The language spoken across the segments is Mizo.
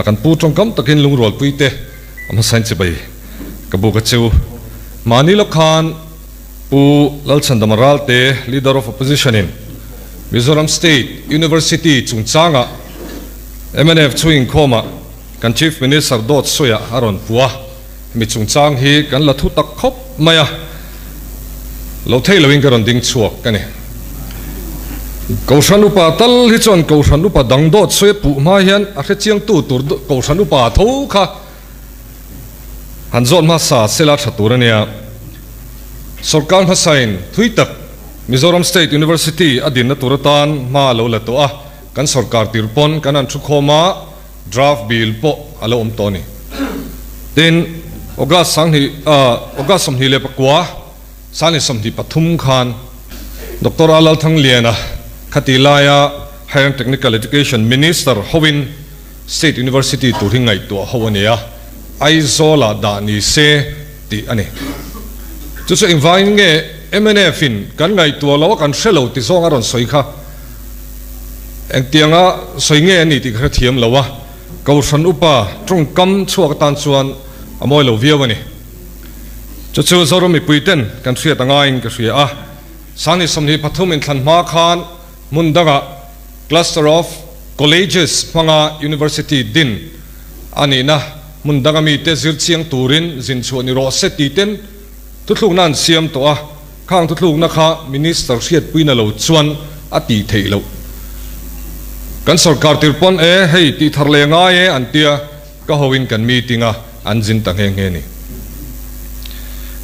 Kan pu tawngkam takin lungrualpui te a hmasain chibai ka buk a cheu. Mahni lawk khan Pu Lalchhandama Ralte, Leader of Opposition in Mizoram State University chungchanga mnf chhung inkhawmah kan Chief Minister dawt sawiah a rawn pu a, hemi chungchang hi kan la thu tak khawp mai a, lo thei loin ka rawn ding chhuak a ni. Kohhran upa tal hi chuan Kohhran upa dang dawt sawi a puh hma hian a hrechiangtu tur Kohhran upa tho kha han zawt hmasa sela tha tur a nia. Sorkar hmasain thui tak Mizoram State University a dinna tur atan hma a lo la tawh a, kan sorkar tir pawn kan han thukhawm a, draft bill pawh a lo awm tawh a ni. Tin, August sanghnih August 24, 2023 khan Doctor A Lalthangliana khati laia Higher and Technical Education Minister hoin State University tur hi ngaihtuah ho a ni a, Aizawl-ah dah ni se tih a ni. Chu chu engvangin nge mnf in kan ngaihtuah lo a kan hre lo ti zawng a rawn sawi kha engtianga sawi nge a ni tih ka hrethiam lo a, Kohhran upa tawngkam chhuak atan chuan a mawi lo viau a ni. Chu chu Zoram mipui ten kan hriat a ngaiin ka hria a, 2023 inthlan hma khan hmun dangah Cluster of Colleges hmanga University din a nihna hmun danga mite zir chiang turin zin chhuah ni rawh se tih ten thuthlukna an siam tawh a, khang thuthlukna kha Minister hriatpuina lo chuan a tih theih loh. Kan sorkar tir pawn e hei tih thar leh ngai e an tia ka hoin kan meeting a an zin ta nghe nghe ni.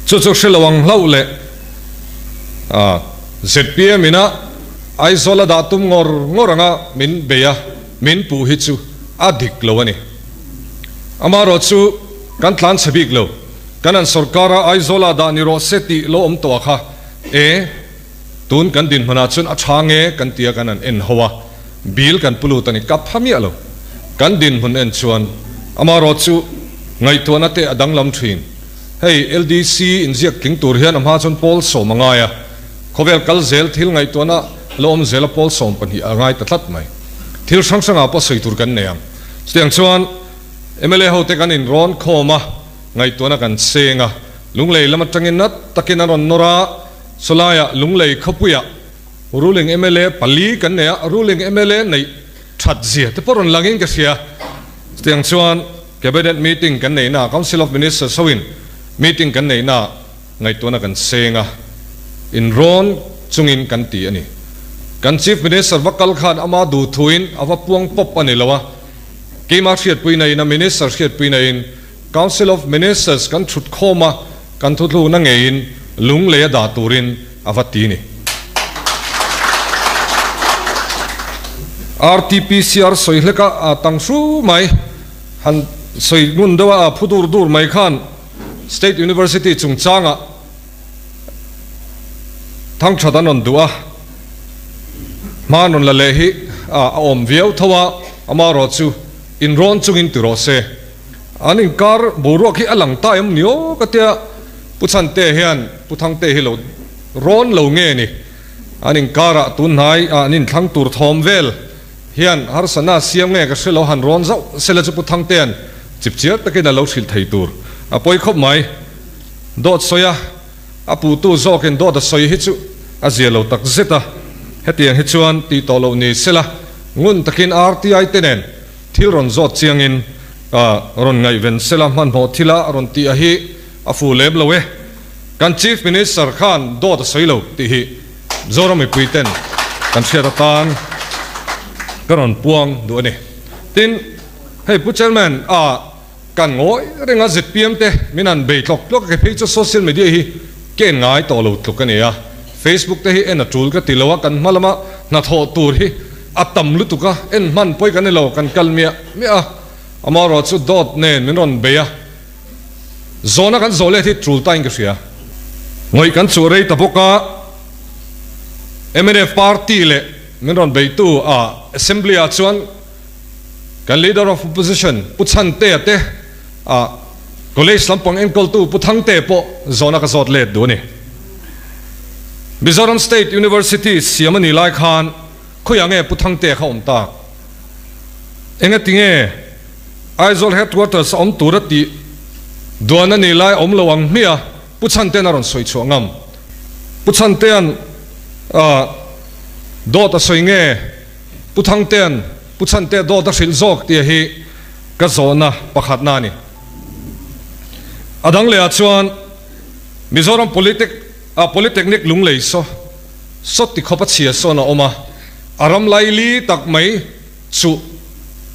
Chu chu hre lo ang hlauh leh zpm ina Aizawl a dah tum ngawr ngawr anga min bei a, min puh hi chu a dik lo a ni. Amaherawhchu kan tlan chhe bik lo, kan an sorkar a Aizawl ah dah ni rawh se tih lo awm tawh a kha e, tun kan dinhmunah chuan a tha nge kan tia kan an en ho a, bill kan pu lut a ni kap pha miah lo. Kan dinhmun en chuan amaherawhchu ngaihtuahna te a danglam thin. Hei LDC inziak tling tur hian a hma chuan pawl sawm a ngai a. Khawvel kal zel thil ngaihtuahna la awm zela pawl 12 a ngai ta tlat mai. Thil hrang hrangah pawh sawi tur kan nei ang. Chutiang chuan mla hote kan inrawn khawm a, ngaihtuahna kan cheng a, Lunglei lam atangin nat takin an rawn nawr a, sawlaiah Lunglei khawpuiah ruling mla pali kan nei a, ruling mla neih that zia te pawh rawn langin ka hria. Chutiang chuan Cabinet meeting kan neihna, Council of Ministers hoin meeting kan neihna, Ngaihtuahna kan seng a, inrawn chungin kan ti a ni. Kan Chief Minister va kal khan ama duhthuin a va puang pawp a ni lo a, keimah hriatpuina in a Minister hriatpuina in Council of Ministers kan thut khawm a, kan thuthlukna ngeiin lunglei a dah turin a va ti ni. RTPCR sawi hlek a, a tang hru mai, han sawi ngun deuh a, a phu dur dur mai khan, State University chungchangah thangthat an rawn duh a, hma an rawn la leh hi a awm viau tho a, amaherawh chu inrawn chungin ti rawh se. An inkar boruak hi a lang ta em ni aw ka tia, Pu Chhante hian Pu Thangte hi lo rawn lo nge ni, an inkarah tunhnai ah an inthlang tur thawm vel hian harsatna a siam nge ka hre lo, han rawn zauh sela chu Pu Thangtea'n chipchiar takin a lo hrilh thei tur a pawi khawp mai. Dawt sawi a, a putu zawkin dawt a sawi hi chu a zia lo tak zet a, hetiang hi chuan tih tawh loh ni sela ngun takin RTI te nen thil rawn zawt chiangin rawn ngaihven sela hmanhmawh thila rawn tih a hi a fu lem lo e. Kan Chief Minister khan dawt a sawi lo tih hi Zoram mipui ten kan hriat atan ka rawn puang duh a ni. Tin, hei Pu Chairman a kan ngawi reng a zpm te min han bei tlawk tlawk a ke phei chu social media hi ka en ngai tawh lo tluk a ni a, Facebook te hi en a tul ka ti lo a, kan hma lama hnathawh tur hi a tam lutuk a, en hman pawi kan ni lo, kan kal miah miah a, amaherawhchu dawt nen min rawn bei a. Zawhna kan zawh let hi tul tain ka hria. Ngawih kan chuh rei ta bawk a, mnf party leh min rawn beitu a Assembly ah chuan kan Leader of Opposition Pu Chhantea te a College lampang enkawltu Pu Thangtea pawh zawhna ka zawt let duh a ni. Mizoram State University siam a nih lai khan khawiah nge Pu Thangtea kha awm tak? Engatinge? Aizawl Headquarters a awm tura tih duan a nih lai awm lo ang hmiah Pu Chhantean a rawn sawi chhuah ngam. Pu Chhantean dawt a sawi nge Pu Thangtean Pu Chhantea dawt a hrilh zawk tih hi ka zawhna pakhatna a ni. A dang lehah chuan Mizoram Polytechnic Lunglei saw saw ti khawp a chhia sawn a awm a, a ram laili tak mai chuh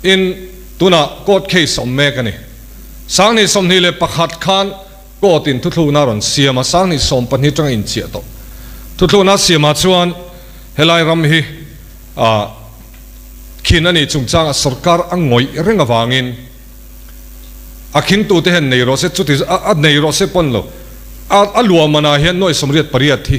in tunah court case a awm mek a ni. Sanghnih 21 khan court in thuthlukna a rawn siam a, Sanghnih 12 atanga inchiah tawh thuthlukna a siamah chuan helai ram hi ah khin a nih chungchangah sorkar a ngawih reng avangin a khingtute hian nei rawh se, chuti a nei rawh se pawn lo, a luahmanah hian nuai 88 hi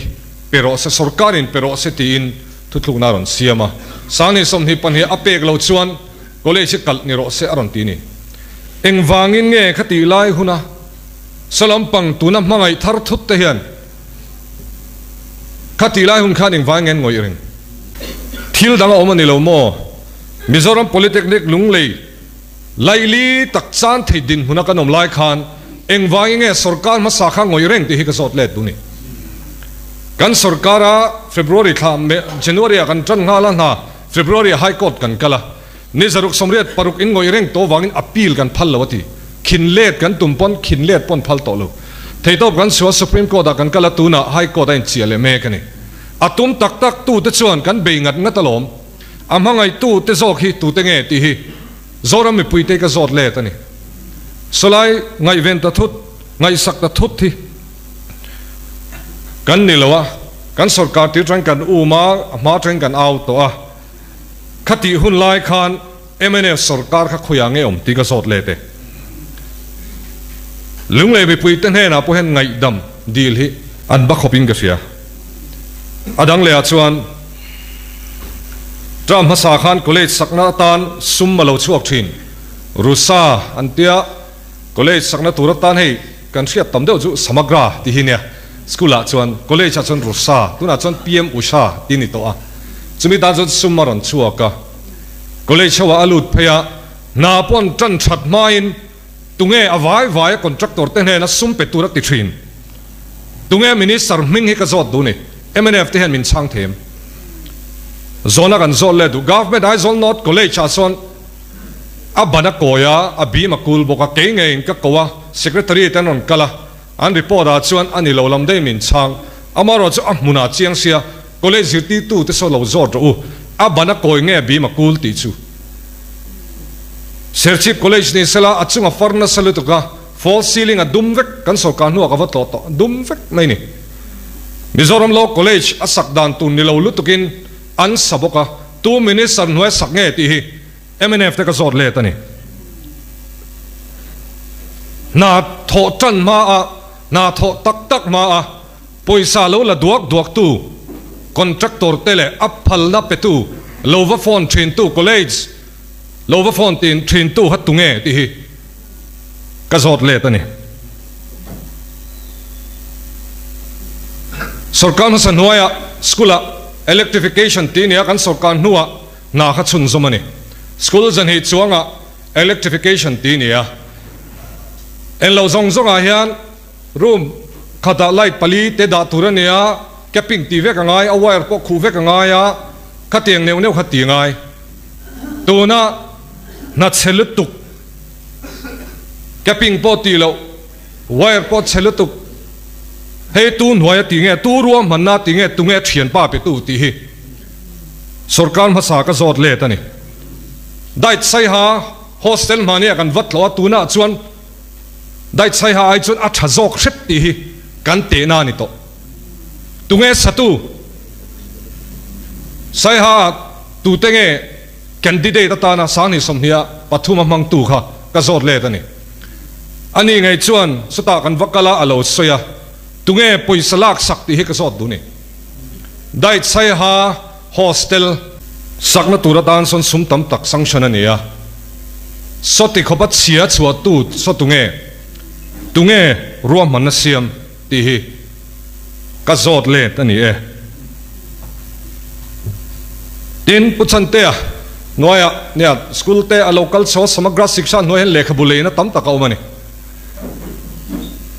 pe rawh se, sorkarin pe rawh se tiin thuthlukna a rawn siam a. Sanghnih 22 a pek loh chuan college hi kalh ni rawh se a rawn ti ni. Engvangin nge khatih lai huna Sawlampang tuna hmangaih thar thut te hian khatih lai hun khan engvangin nge an ngawih reng? Thil dang a awm a ni lo maw? Mizoram Polytechnic Lunglei Laili tak chan thei dinhmuna kan awm lai khan engvangin nge sorkar hmasa kha ngawih reng tih hi ka zawt let duh ni. Kan sorkara February thla January ah kan tan nghal a hna February ah High Court kan kal a, ni 686 in ngawih reng tawh vangin appeal kan phal lo a ti. Khin let kan tum pawn khin let pawn phal tawh lo. Theitawp kan sual Supreme Court ah kan kal a tunah High Court a inchiah leh mek a ni. A tum tak tak tute chuan kan bei ngat ngat alawm. A hmangaihtu te zawk hi tute nge tih hi Zoram mipuite ka zawt let a ni. Sawlai ngaihven ta thut, ngaihsak ta thut hi kan ni lo a, kan sorkar tir tangin kan um a, a hma tangin kan au tawh a. Khatih hun lai khan mnf sorkar kha khawiah nge awm tih ka zawt let e. Lunglei mipuite hnenah pawh hian ngaihdam dil hi an ba khawpin ka hria. A dang lehah chuan term hmasa khan college sakna atan sum a lo chhuak thin. Rusa an tia college sakna tur atan hei kan hriat tam deuh chu Samagra tih hi nia. School ah chuan college ah chuan Rusa tunah chuan PM Usha tih ni tawh a. Chumi tan chuan sum a rawn chhuak a. College ho ah a lut phei a, hna pawh an tan that hmain Tunge a vai vai a contractor te hnena sum pe tur a ti thin? Tunge minister hming hi ka zawt duh ni? Mnf te hian min chhang them. Zawhna kan zawt leh duh. Government Aizawl North College ah sawn a ban a kawi a, a bim a kul bawk a, kei ngeiin ka ko a, secretary te an rawn kal a, an report ah chuan a ni lo lam daih min chhang. Amaherawh chu a hmunah chiang sia college zirtirtu te saw lo zawt rawh u, a ban a kawi nge a bim a kul tih chu. Serchhip College ni sela a chunga far nasa lutuk a, false ceiling a dum vek, kan sorkar hnuah ka va tlawh tawh, dum vek mai ni. Mizoram Law College a sak dan tur ni lo lutukin an sa bawk a, tu Minister hnuai sak nge tih hi mnf te ka zawt let a ni. Hna thawh tan hma a, hna thawh tak tak hma a, Pawisa lo la duak duaktu contractor te leh a phalna petu lo va phone thintu college lo va phone tin thintu kha tunge tih hi ka zawt let a ni. Sorkar hmasa hnuaiah school ah electrification tih nia kan sorkar hnuah hna kha chhunzawm a ni. School zanhih chuangah electrification tih nia enlo zawng zawngah hian Room khatah light pali te dah tur a nia, capping tih vek a ngai, a wire pawh khuh vek a ngai a, khatiang neuh neuh kha ti a ngai. Tuna hna chhe lutuk, capping pawh tih loh, wire pawh chhe lutuk, hei tu hnuai a ti nge, tu ruahmanna a ti nge, tunge thianpa pe tu tih hi sorkar hmasa ka zawt let a ni. Diet Saiha hostel hmahniah kan vat hlawh a, tunah chuan Daihchhaiha ai chuan a tha zawk hrep tih hi kan tehna a ni tawh. Tunge satu? Saiha tute nge candidate atana 20 23 a hmangtu kha ka zawt let a ni. Ani ngei chuan chutah kan va kal a, a lo sawi a, tunge pawisa lak sak tih hi ka zawt duh ni. Daihchhaiha Hostel sakna tur atan sawn sum tam tak sanction a ni a, sawti khawpa chhia chhuahtu saw tunge, tunge ruahmanna siam tih hi ka zawt let a ni e. Tin, Pu Chhantea, Hnuaiah nia school te a lo kal chho a, Samagra Shiksha hnuai hian lehkhabu leina tam tak a awm a ni.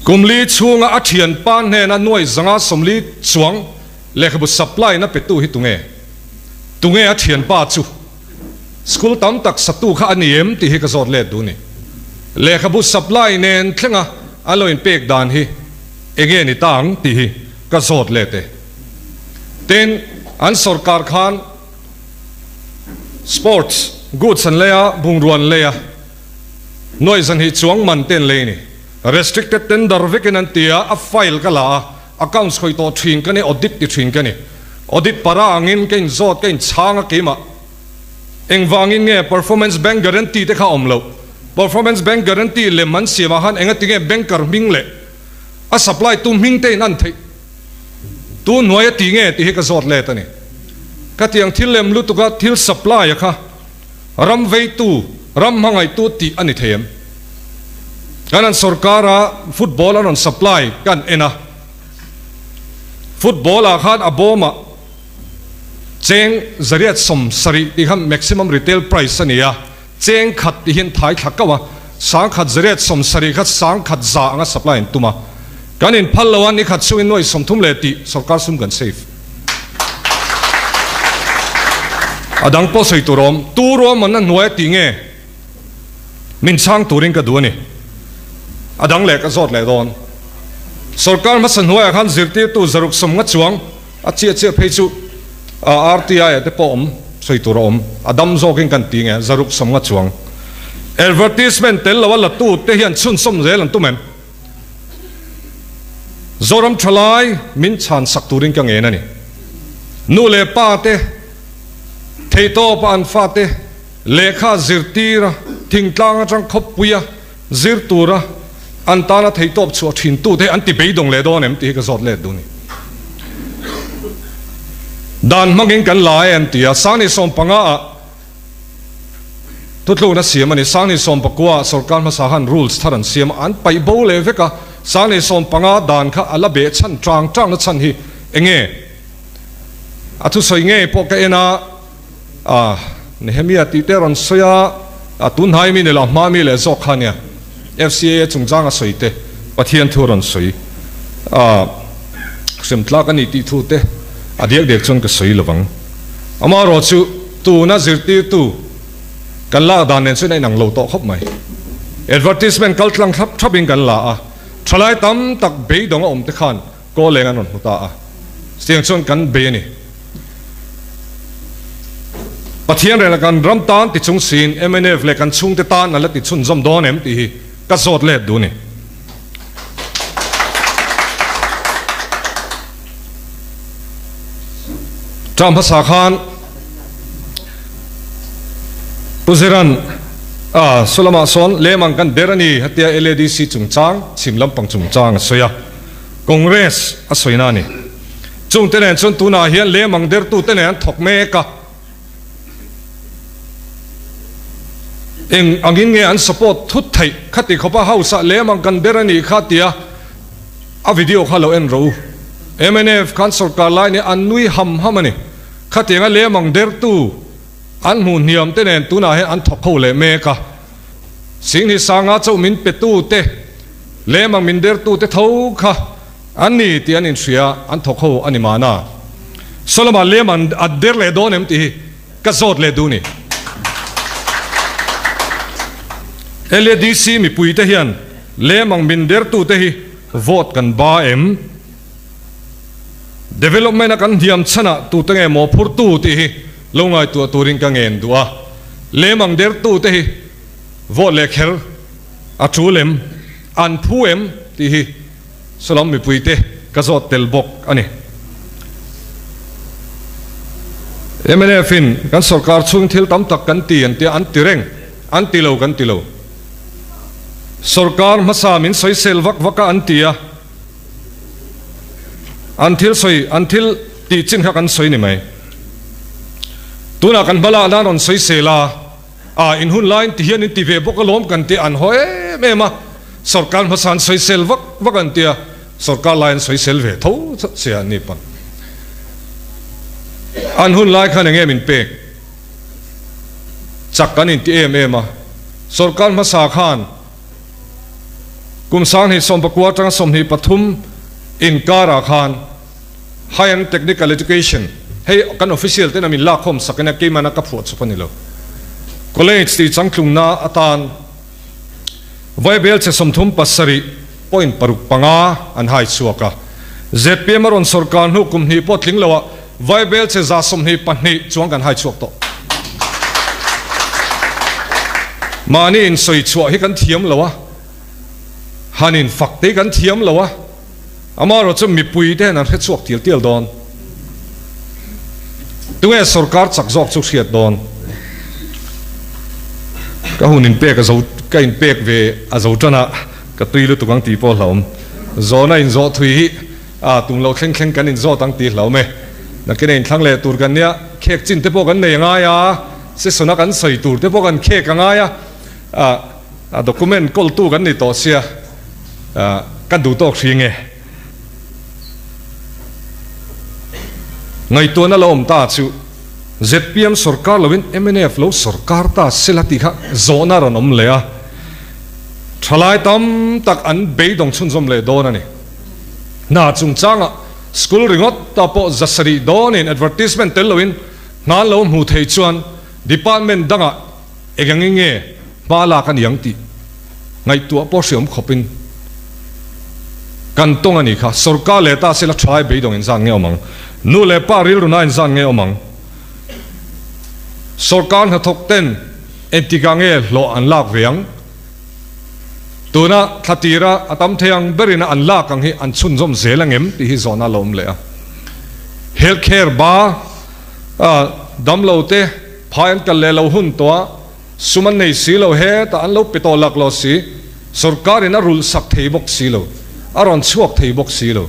Kum li chhunga a thianpa hnena nuai zanga 40 chuang lehkhabu supply na petu hi tunge? Tunge a thianpa chu? School tam tak satu kha a ni em tih hi ka zawt let duh ni. Lehkhabu supply nen thlenga an lo inpek dan hi enge ni ta ang tih hi ka zawt let e. Tin, an sorkar khan sports goods an lei a, bungrua an lei a, nuaih zanhnih chuang man te an lei a ni. Restricted tender vekin an ti a, a file ka la a, accounts khawih tawh thin ka ni, audit ti thin ka ni. Audit para angin ka inzawt, ka inchhang a keimah. Engvangin nge performance bank guarantee te kha a awm loh? Performance bank guarantee lem an siamah khan engatinge banker hming leh a supply tu hming te in an theih? Tu hnuai a ti nge tih hi ka zawt let a ni. Khatiang thil lem lutuka thil supply a kha ram veitu, ram hmangaihtu tih a ni thei em? Kan an sorkara football an rawn supply kan en a, football ah khan a bawmah cheng 870 tih kha maximum retail price a ni a, cheng khat tih hian thai thla kauh a, 1770 kha 1100 anga supply an tum a, kan inphal lo a, ni khat chungin nuai 30 leh tih sorkar sum kan save. A dang pawh sawi tur a awm, tu ruahmanna hnuai a tih nge min chhang turin ka duh a ni. A dang leh ka zawt leh dawn. Sorkar hmasa hnuaiah khan zirtirtu 650 chuang a chiah chiah phei chu RTI ah te pawh awm sawi tur a awm. A dam zawkin kan ti nge 650 chuang. Advertisement tel lo a la tu te hian chhunzawm zel an tum em? Zoram thalai min chhan sak turin ka ngen a ni. Nu leh pa te theihtawpa an fate lehkha zirtira thingtlang atang khawppuia zir tura an tana theihtawp chhuah thin tute an ti beidawng leh dawn em tih hi ka zawt let duh a ni. Dan hmangin kan la e an ti a, 2015 ah Thutlukna siam a ni. 2019 ah sorkar hmasa khan rules thar an siam a, an paih bo leh vek a. 2015 dan kha a la beh chhan tang tangna chhan hi eng nge? A thusawi ngei pawh ka en a, ah Nehemia tih te rawn sawi a, ah tunhnai mi ni lo, hma mi leh zawk kha nia. FCAA chungchang a sawi te, Pathian thu rawn sawi ah hrem tlak a ni tih thu te a diak diak chuan ka sawi lovang. Amaherawhchu tuna zirtirtu kan lak dan nen chuan a inang lo tawh khawp mai. Advertisement kal tlang thlap thlapin kan la a, thalai tam tak beidawng a awm te khan kawl leng an rawn hmu ta a, chutiang chuan kan bei a ni. Pathian rela kan ram tan ti chung siin mnf leh kan chhungte tan a la ti chhunzawm dawn em tih hi ka zawt let duh a ni. Term hmasa khan Pu Ziran a Sulama sawn lemang kan der a ni hetia LADC chungchang chhim lampang chungchang a sawi a, Congress a sawina a ni. Chungte nen chuan tunah hian lemang dertute nen an thawk mek a, eng angin nge an support thut theih khati khawpa house ah lemang kan der a nih kha tia A video kha lo en rawh u. Mnf khan sorkar lai nia an nui ham ham a ni. Khatianga lemang dertu an hmuh hniam te nen tunah hian an thawk ho leh mek a. Singhi sanga chauh min petu te, lemang min dertu te tho kha an ni tih an inhria an thawk ho a ni mahna. Solomon lemang a der leh dawn em tih hi ka zawt leh duh ni. LADC mipui te hian Lemang min dertute hi vote kan ba em? Development a kan hniam chhanah tute nge mawhphurtu tih hi lo ngaihtuah turin ka ngen duh a. Lemang dertute hi vote leh kher a tul em? An phu em? tih hi Salam mipuite ka zawt tel bawk a ni. Mnf in kan sorkar chhung thil tam tak kan ti an tia an ti reng, an ti lo kan ti lo. Sorkar hmasa min sawisel vak vak a an ti a, an thil sawi, an thil tih chin kha kan sawi ni mai. Tunah kan hma lah nan rawn sawisel a, ah in hun laiin ti hian in ti ve bawk alawm kan ti an haw em em a, sorkar hmasa an sawisel vak vak an ti a, sorkar lai an sawisel ve tho che an ni pawn. An hun lai khan eng nge min pek? Chak kan inti em em a, sorkar hmasa khan kum 2019 atanga 23 inkarah khan High and Technical Education, hei kan official ten a min lakkhawm sak ania keimahna ka phuah chawp a ni lo, College tih changtlungna atan Vaibel che 37.65 an hai chhuak a, zpm a rawn sorkar hnu kum hnih pawh tling loah Vaibel che 122 chuang kan hai chhuak tawh. Mahni insawi chhuah hi kan thiam lo a, han infak te hi kan thiam lo a, amaherawh chu mipui te hian an hre chhuak tial tial dawn. Tunge sorkar chak zawk chu hriat dawn? Ka hun inpek a zo, ka inpek ve a zo tan a, ka tui lutuk ang tih pawh hlauhawm. Zawhna inzawh thui hi a tum lo thleng thleng kan inzawt ang tih hlauhawm e. Nakin a inthlang leh tur kan nia, khek chin te pawh kan nei a ngai a, session a kan sawi tur te pawh kan khek a ngai a, a document kawltu kan ni tawh sia, kan duh tawk hri nge? Ngaihtuahna lo awm ta chu zpm sorkar loin mnf lo sorkar ta sela tih kha zawhna a rawn awm leh a, thalai tam tak an beidawng chhunzawm leh dawn a ni. Hna chungchangah school ringawt ta pawh 700 dawnin advertisement tel loin hna an lo hmuh theih chuan department dangah eng angin nge hma lak a ni ang tih ngaihtuah pawh hriawm khawpin kan tawng a ni kha. Sorkar leh ta sela thalai beidawng inzan nge awm ang? Nu leh pa rilru na inzan nge awm ang? Sorkar hnathawk ten engtikah nge hlawh an lak ve ang? Tuna thla tira a tam thei ang berin a an lak ang hi an chhunzawm zel angem tih hi zawhna a lo awm leh a. Health care ba damlo te phai an kal leh lo hun tawh a, Sum an nei si lo, hetah an lo pe tawh lak lo si, sorkarin a rulh sak thei bawk si lo, a rawn chhuak thei bawk si lo.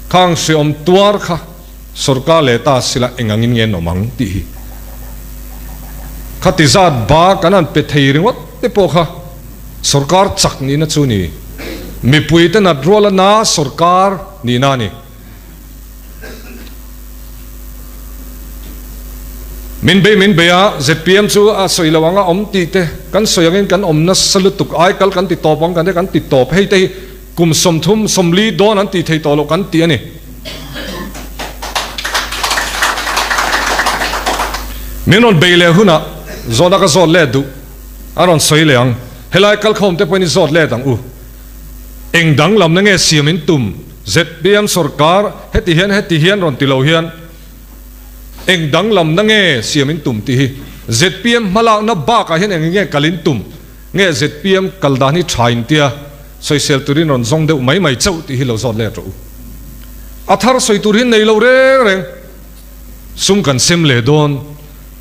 Khang hreawm tuar kha sorkar leh ta sila eng angin nge an awm ang tih hi. Khati zat ba kan han pe thei ringawt te pawh kha sorkar chak nihna chu ni, mipuite nat ruala na sorkar nihna a ni. Min bei min bei a, zpm chu a sawi lo ang a awm tih te kan sawi angin kan awm nasa lutuk ai kal kan ti tawp ang kan te kan ti tawp hei te hi kum 30 40 dawn an tih thei tawh loh kan ti a ni. Min rawn bei leh hunah zawhna ka zawt let duh a rawn sawi leh ang helai kalkhawm te pawhin i zawt let ang u. Eng danglamna nge siam in tum? Zpm sorkar heti hian heti hian rawn ti lo hian eng danglamna nge siam in tum tih hi zpm hmalakna bakah hian eng nge kal in tum nge zpm kal dan hi tha in tia sawisel turin rawn zawng deuh mai mai chauh tih hi lo zawt let rawh u. A thar sawi tur hi nei lo reng reng sum kan sem leh dawn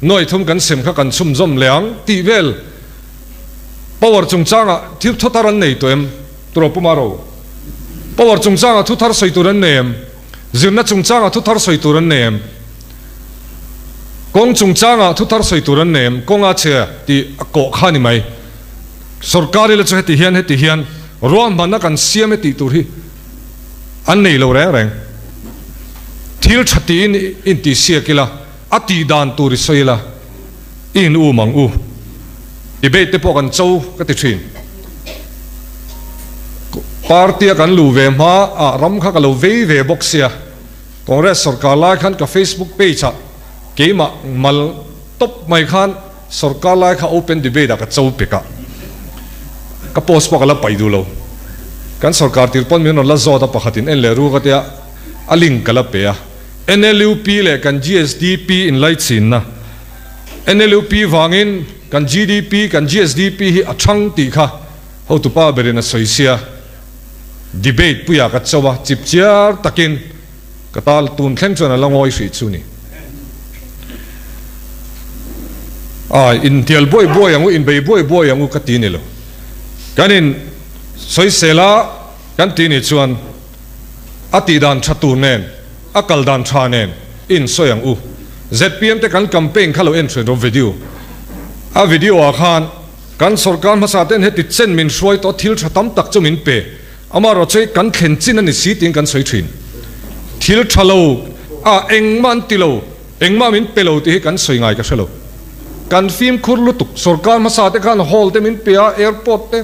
nuai thum kan sem kha kan chhumzawm leh ang tih vel power chungchangah thil thaw tar an nei tawh em? Turaw Puma ro. Power chungchangah thu thar sawi tur an nei em? Zirna chungchangah thu thar sawi tur an nei em? Kawng chungchangah thu thar sawi tur an nei em? Kawng a chhe tih a kawh kha a ni mai. Sorkar ila chu heti hian heti hian ruahmanna kan siam e tih tur hi an nei lo reng reng. Thil tha tiin intihsiak ila, a tih dan tur i sawi ila, i in um ang u. Debate te pawh kan cho ka ti thin. Party a kan luh ve hma ah ram kha ka lo vei ve bawk sia. Congress sorkar lai khan ka Facebook page ah keimah mal tawp mai khan sorkar lai kha open debate ah ka cho pek a. Ka post pawh ka la paih duh lo. Kan sorkar tir pawn min rawn la zawt a pakhat in en leh ru ka tia a link ka la pe a. NLUP leh kan GSDP inlaichinna. NLUP vangin kan GDP, kan GSDP hi a thang tih kha hotupa berin a sawi sia. Debate puiah ka cho a, chip chiar takin ka tal tun thleng chuan a la ngawi hrih chu ni. Ai, intial buai buai ang u, inbei buai buai ang u ka ti ni lo. Kan in sawisel a kan ti ni chuan a tih dan tha tur nen, a kal dan tha nen i insawi ang u. Zpm te kan campaign kha lo en hran rawh video. A video ah khan kan sorkar hmasa ten heti chen min hruai tawh thil tha tam tak chu min pe. Amaherawh chu kan thlen chin a ni si tiin kan sawi thin. Thil tha lo a engmah an ti lo, engmah min pe lo tih hi kan sawi ngai ka hre lo. kan fimkhur lutuk. Sorkar hmasa te khan hall te min pe a, airport te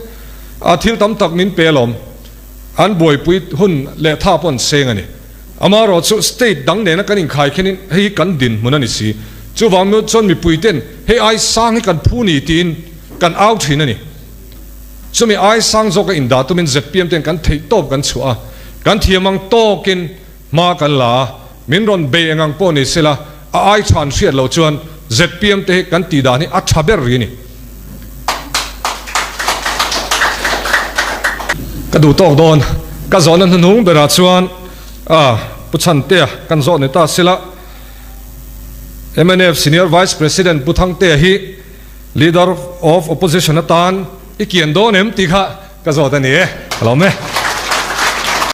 a thil tam tak min pe alawm. An buaipui hun leh tha pawh an seng a ni. Amaherawhchu state dang nena kan inkhai khenin hei hi kan dinhmun a ni si. Chuvang miau chuan mipui ten hei ai sang hi kan phu ni tiin kan au thin a ni. Chumi ai sang zawka indah tumin zpm ten kan theih tawp kan chhuah a, kan thiam ang tawkin hma kan la a, min rawn bei eng ang pawh ni sela a ai tha an hriat loh chuan zpm te hi kan tih dan hi a tha ber rih a ni. Ka duh tawk dawn. Ka zawhna hnuhnung berah chuan a Pu Chhantea kan zawh ni ta sela mnf Senior Vice President Pu Thangtea hi Leader of Opposition atan i kian dawn em tih kha ka zawt a ni e. Ka lawm e.